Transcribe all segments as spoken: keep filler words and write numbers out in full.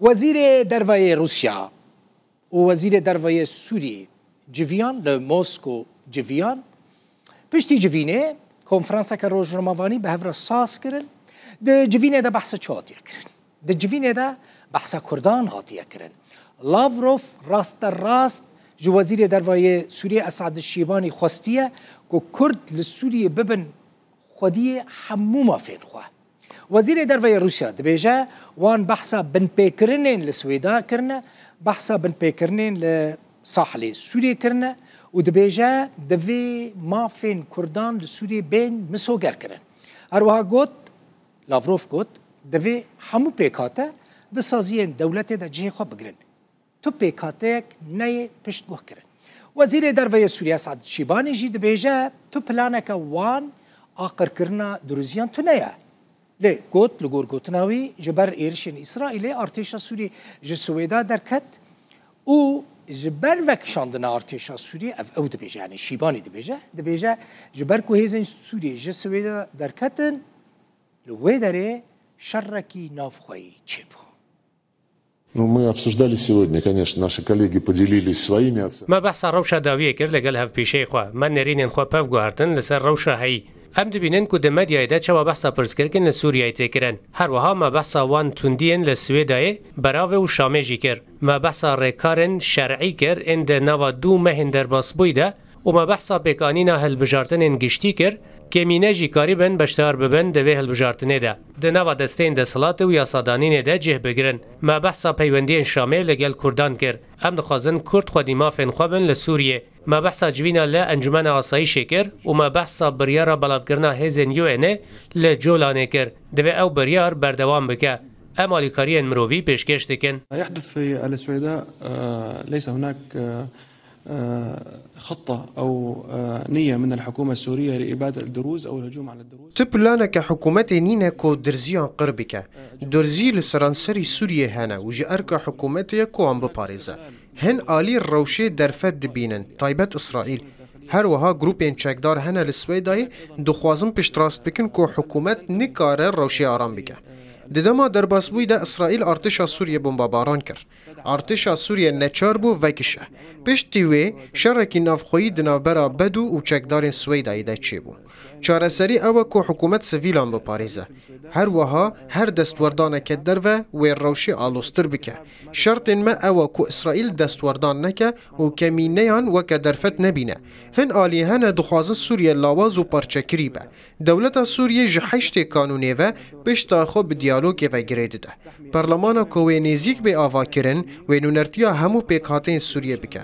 Wezîrê Derve yê Rûsya û Wezîrê Derve yê Sûriyê civiyan li Mosko civiyan. Piştî civînê konferanseke rojnamevanî bi hev re saz kirin. Di civînê de behsa çi hatiye kirin? Di civînê de behsa Kurdan hatiye kirin. Lavrov rasterast ji Wezîrê Derve yê Sûriyê Esad Şîbanî xwestiye ku Kurd li Sûriyê bibin xwediyê hemû mafên xwe. Wezîrê Derve yê Rûsya dibêje, wan behsa binpêkirinên li Swêda kirine, behsa binpêkirinên li sahilê Sûriyê kirine û dibêje, divê mafên Kurdan li Sûriyê bên misogerkirin. Her wiha got, Lavrov got, divê hemû pêkhate di saziyên dewletê de cihê xwe bigirin. Tu pêkhateyek neyê piştguh kirin. Wezîrê Derve yê Sûriye Saad Şîbanî jî dibêje, tu planeke wan a qirkirina Dirûziyan tune ye. Lê got, li gor gotina wî, ji ber êrişên Îsraîlê artêşa Sûrî ji Swêda derket û ji ber vekişandina artêşa Sûrî, ev ew dibêje, yanî Şîbanî dibêje, dibêje, ji ber ku hêzên Sûrî ji Swêda derketin, li wê derê şerekî navxweyî çêbû. Ну, мы обсуждали сегодня, конечно, наши коллеги поделились своими оценками. Me behsa rewşa dawiyê kir li gel hevpêşeyê xwe. Me nêrînên xwe pev guhertin li ser rewşa heyî. Em dibînin ku di medyayê de çawa behsa pirsgirkên li Sûriyeyê tê kirin. Her wiha me behsa wan tundiyên li Swêdayê, Beravê û Şamê jî kir. Me behsa rêkarên şer'î kir ên di nava du mehên derbasbûyî de û me behsa pêkanîna hilbijartinên giştî kir, kêmîne jî karîbin beşdar bibin di vê hilbijartinê de. Di nava desteyên desthilatê û yasadanînê de cih bigirin. Me behsa peywendiyên Şamê li gel Kurdan kir. Em dixwazin Kurd xwedî mafên xwe bin li Sûriyê. Me behsa civîna li Encûmena Asayîşê kir û me behsa biryara belavkirina hêzên U N'ê li Colanê kir. Divê ew biryar berdewam bike. Em alîkariyên mirovî pêşkêş dikin. ما يحدث في السويداء، آه، ليس هناك، آه، آه، خطة أو، آه، نية من الحكومة السورية لإبادة الدروز أو الهجوم على الدروز. Tu planeke hikûmetê nîne ku dirziyan qir bike. Dirzî li seranserî Sûriyê hene û ji erka hikûmetê ye ku wan biparêze. Hin alî rewşê derfet dibînin, taybet Îsraîl. Her wiha grûpên çekdar hene li Swêdayê dixwazin piştrast bikin ku hikûmet nikare rewşê aram bike. Di dema derbasbûyî de Îsraîl artêşa Sûriyê bombebaran kir. Artêşa Sûriyê neçar bû vekişe. Piştî wê şerekî navxweyî di navbera Bedû û çekdarên Swêdayê de çêbû. Çareserî ew e ku hikûmet sivîlan biparêze. Her wiha her destwerdaneke derve wê rewşê aloztir bike. Şertên me ew e ku Îsraîl destwerdan neke û kemîneyan weke derfet nebîne. Hin alî hene dixwazin Sûriye lawaz û parçekirî be. Dewleta Sûriyê ji heştê kanûnê ve pişta xwe bi diyalogê ve girê dide. Perlemana ku wê nêzîk bê avakirin, wê nûnertiya hemû pêkhateyên Sûriyê bike.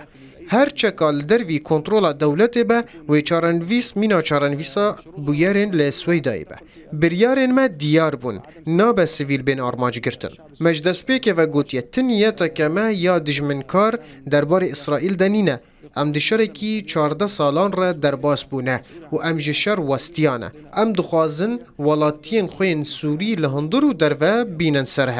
Her çeka li dervî kontrola dewletê be, wê çarenivîs mîna çarenivîsa bûyerên li Swêdayê be. Biryarên me diyar bûn, nabe sivîl bên armanc girtin. Me ji destpêkê ve gotiye, ti niyeteke me ya dijminkar derbarê Îsraîl de nîne. Em di şerekî çardeh salan re derbas bûne û em ji şer westiyane. Em dixwazin welatiyên xwe yên Sûrî li hundir û derve bînin ser hev.